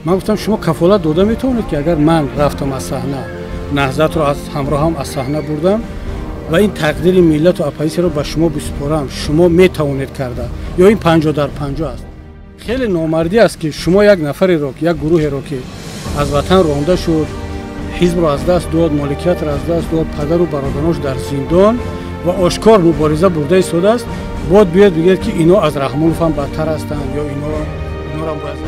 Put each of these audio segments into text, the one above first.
Ман гуфтам, шумо кафолат дода метавонед, ки агар ман рафтам аз саҳна, Наҳзатро аз ҳамроҳам аз саҳна бурдам ва ин тақдири миллату оппозитсияро ба шумо бисупорам, шумо метавонед карда? Ё ин 50 дар 50 аст? Хеле номардӣ аст, ки шумо як нафареро, як гурӯҳеро, ки аз ватан ронда шуд, ҳизбро аз даст дод, моликиятро аз даст дод, падару бародарош дар зиндон ва ошкор мубориза бурда истодааст, бояд биёед бигӯед, ки ино аз Раҳмонов ҳам бадтар ҳастанд ё инора бояд.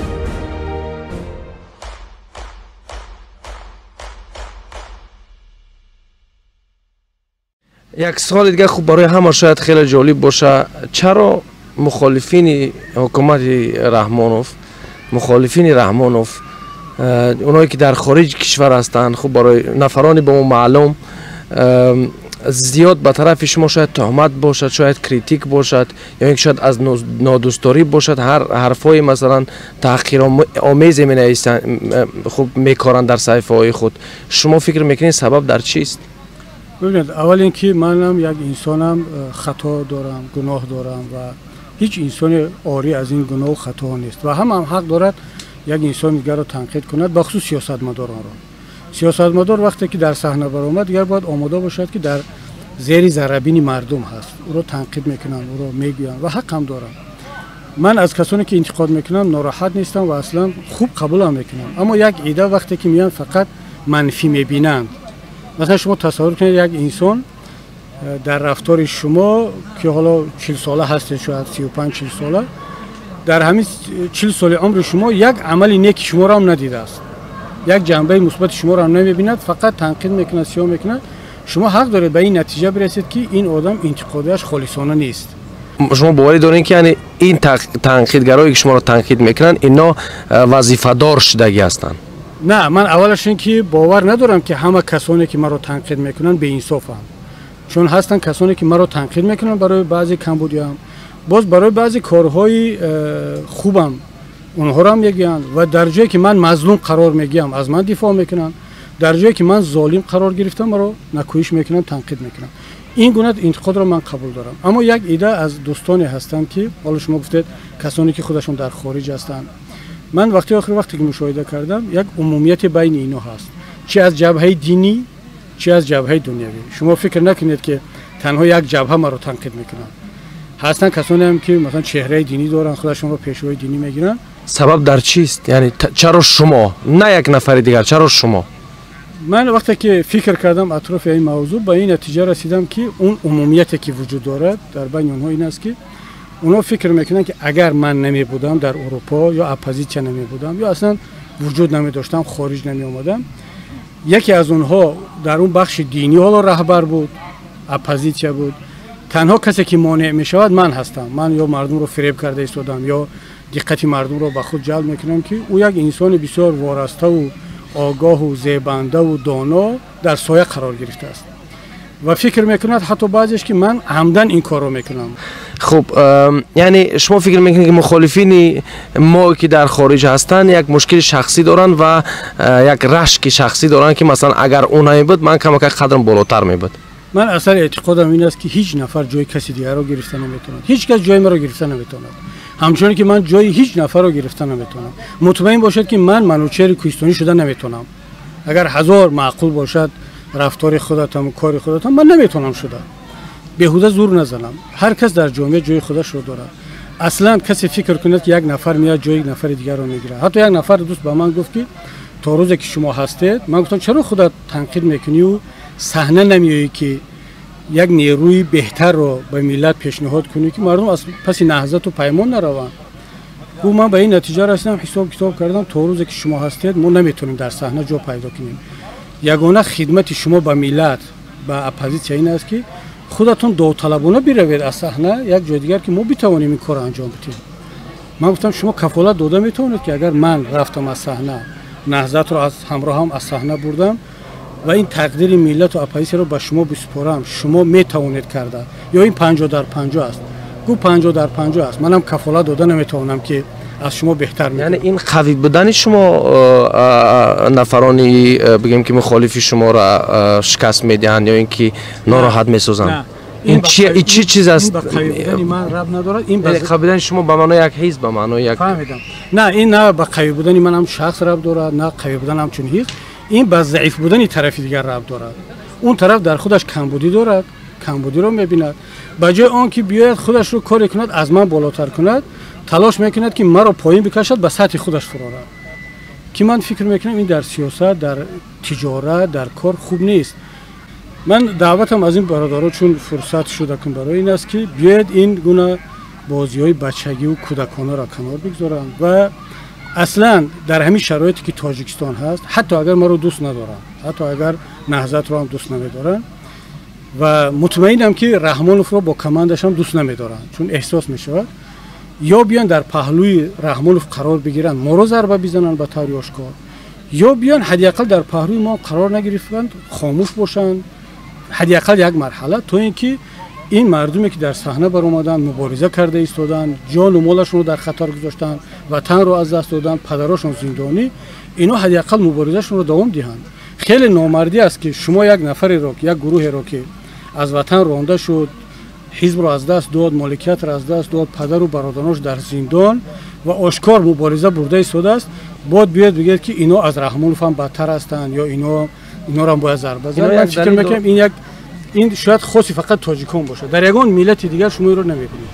Як суоли дигар, хуб, барои ҳама шояд хеле ҷолиб боша: чаро мухолифини ҳукумати Раҳмонов, мухолифини Раҳмонов, оное ки дар хориҷи кишвар ҳастанд, хуб, барои нафарони ба мо маълум, зиёд ба тарафи шумо шояд туҳмат бошад, шояд критик бошад ё ин ки шояд аз нодӯстдорӣ бошад, ҳар ҳарфҳои, масалан, таҳқиромезе менависанд, хуб, мекоранд дар саҳифаҳои худ? Шумо фикр мекунед, сабаб дар чист? Бибинед, аввал ин ки манам як инсонам, хато дорам, гуноҳ дорам ва ҳеҷ инсоне орӣ аз ин гуноҳу хатоҳо нест ва ҳамаам ҳақ дорад як инсони дигарро танқид кунад, бахусус сиёсатмадоронро. Сиёсатмадор вақте ки дар саҳна баромад, дигар бояд омода бошад, ки дар зери заррабини мардум ҳаст, ӯро танқид мекунанд, ӯро мегӯянд ва ҳақам доранд. Ман аз касоне ки интиқод мекунам, нороҳат нестам ва аслан хуб қабулам мекунам. Аммо як ида вақте ки меянд, фақат манфӣ мебинанд. Масалан, шумо тасаввур кунед, як инсон дар рафтори шумо, ки ҳоло 40сола ҳастед, шояд 35-40 сола, дар ҳамин 40 соли умри шумо як амали неки шуморо ҳам надидааст, як ҷанбаи мусбати шуморо ҳам намебинад, фақат танқид мекунад, сиёҳ мекунад. Шумо ҳақ доред ба ин натиҷа бирасед, ки ин одам интиқодиаш холисона нест. Шумо боварӣ доред, ки яъне ин танқидгарое ки шуморо танқид мекунанд, ино вазифадор шудагӣ ҳастанд? На, ман аввалаш ин ки бовар надорам, ки ҳама касоне ки маро танқид мекунанд, беинсофанд, чун ҳастанд касоне ки маро танқид мекунанд барои баъзе камбудиам, боз барои баъзе корҳои хубам онҳоро мегӯянд ва дар ҷое ки ман мазлум қарор мегиям, аз ман дифоъ мекунанд, дар ҷое ки ман золим қарор гирифтам, маро накӯҳиш мекунанд, танқид мекунанд. Ин гуна интиқодро ман қабул дорам. Аммо як ида аз дӯстоне ҳастанд, ки ҳоло шумо гуфтед, касоне ки худашон дар хориҷ ҳастанд, ман вақти охир, вақте ки мушоҳида кардам, як умумияте байни ино ҳаст, чи аз ҷабҳаи динӣ, чи аз ҷабҳаи дунявӣ. Шумо фикр накунед, ки танҳо як ҷабҳа маро танқид мекунанд. Ҳастанд касонеам, ки масалан чеҳраи динӣ доранд, худашонро пешвои динӣ мегиранд. Сабаб дар чист? Яъне чаро шумо, на як нафари дигар, чаро шумо? Ман вақте ки фикр кардам атрофи ин мавзӯъ, ба ин натиҷа расидам, ки он умумияте ки вуҷуд дорад дар байни онҳо ин аст, ки онҳо фикр мекунанд, ки агар ман намебудам дар Урупо ё оппозитсия намебудам ё аслан вуҷуд намедоштам, хориҷ намеомадам, яке аз онҳо дар он бахши динӣ ҳоло раҳбар буд, оппозитсия буд, танҳо касе ки монеъ мешавад, ман ҳастам, ман ё мардумро фиреб карда истодам, ё диққати мардумро ба худ ҷалб мекунам, ки ӯ як инсони бисёр вораставу огоҳу зебандаву доно дар соя қарор гирифтааст ва фикр мекунад, ҳатто баъзеш, ки ман амдан ин корро мекунам. Хуб, яъне шумо фикр мекунед, ки мухолифини мо, ки дар хориҷ ҳастанд, як мушкили шахсӣ доранд ва як рашки шахсӣ доранд, ки масалан агар ӯ намебуд, ман камакак қадрам болотар мебуд? Ман аслан эътиқодам ин аст, ки ҳеҷ нафар ҷои каси дигарро гирифта наметавонад, ҳеҷ кас ҷои маро гирифта наметавонад, ҳамчуноне ки ман ҷои ҳеҷ нафарро гирифта наметавонам. Мутмаин бошед, ки ман Манучери Кӯҳистонӣ шуда наметавонам. Агар ҳазор маъқул бошад рафтори худатам, кори худатам, ман наметавонам шуда, беҳуда зур назанам. Ҳар кас дар ҷомеа ҷои худашро дорад. Аслан касе фикр кунад, ки як нафар меяд, ҷои нафари дигарро мегирад. Ҳатто як нафар дӯст ба ман гуфт, ки то рӯзе ки шумо ҳастед. Ман гуфтам, чаро худат танқид мекунию саҳна намеоӣ, ки як нерӯи беҳтарро ба миллат пешниҳод кунӣ, ки мардум аз паси Наҳзату Паймон нараванд? Гуфт, ман ба ин натиҷа расидам, ҳисоб китоб кардам, то рӯзе ки шумо ҳастед, мо наметавонем дар саҳна ҷо пайдо кунем. Ягона хидмати шумо ба миллат, ба оппозитсия ин аст, ки худатон довталабона биравед аз саҳна як ҷои дигар, ки мо битавонем ин корро анҷом бидиҳем. Ман гуфтам, шумо кафолат дода метавонед, ки агар ман рафтам аз саҳна, Наҳзатро аз ҳамроҳам аз саҳна бурдам ва ин тақдири миллату оппозитсияро ба шумо бисупорам, шумо метавонед карда? Ё ин 50 дар 50 аст? Гуфт, 50 дар 50 аст, манам кафолат дода наметавонам, ки аз шумо беҳтар. Яъне ин қавӣ будани шумо нафарони, бигем, ки мухолифи шуморо шикаст медиҳанд ё ин ки нороҳат месозанд? Ин чӣ чиз аст? Ин ба қавӣ будани ман рабт надорад. Ин қавӣ будани шумо ба маънои як ҳизб, ба маънои як фаҳмидам. На, ин на ба қавӣ будани ман ҳам шахс рабт дорад, на қавӣ будан ҳамчун ҳизб. Ин ба заиф будани тарафи дигар рабт дорад. Он тараф дар худаш камбудӣ дорад, камбудиро мебинад. Ба ҷои он ки биёяд худашро коре кунад, аз ман болотар кунад, талош мекунад ки маро поин бикашад, ба сатҳи худаш фурорад. Ки ман фикр мекунам ин дар сиёсат, дар тиҷорат, дар кор хуб нест. Ман даъватам аз ин бародаро, чун фурсат шуда кун, барои ин аст ки биёяд ин гуна бозиҳои бачагиву кӯдаконаро канор бигзоранд ва аслан дар ҳамин шароите ки Тоҷикистон ҳаст, ҳатто агар маро дӯст надоранд, ҳатто агар Наҳзатро ҳам дӯст намедоранд ва мутмаинам ки Раҳмоновро бо командашам дӯст намедоранд, чун эҳсос мешавад, ё биён дар паҳлӯи Раҳмонов қарор бигиранд, моро зарба бизананд ба таври ошкор, ё биён ҳадди ақал дар паҳлӯи мо қарор нагирифтанд, хомӯш бошанд ҳадди ақал як марҳала, то ин ки ин мардуме ки дар саҳна баромаданд, мубориза карда истоданд, ҷону молашонро дар хатар гузоштанд, ватанро аз даст доданд, падарошон зиндонӣ, ино ҳадди ақал муборизашонро давом диҳанд. Хеле номардӣ аст ки шумо як нафареро, як гурӯҳеро ки аз ватан ронда шуд, ҳизбро аз даст дод, моликиятро аз даст дод, падару бародаронаш дар зиндон ва ошкор мубориза бурда истодааст, бояд биёяд бигӯяд ки ино аз Раҳмонов ҳам бадтар ҳастанд ё инорам бояд зарба зад. Ман фикр мекунам ин як ин шояд хоси фақат тоҷикон бошад, дар ягон миллати дигар шумо инро намебинед.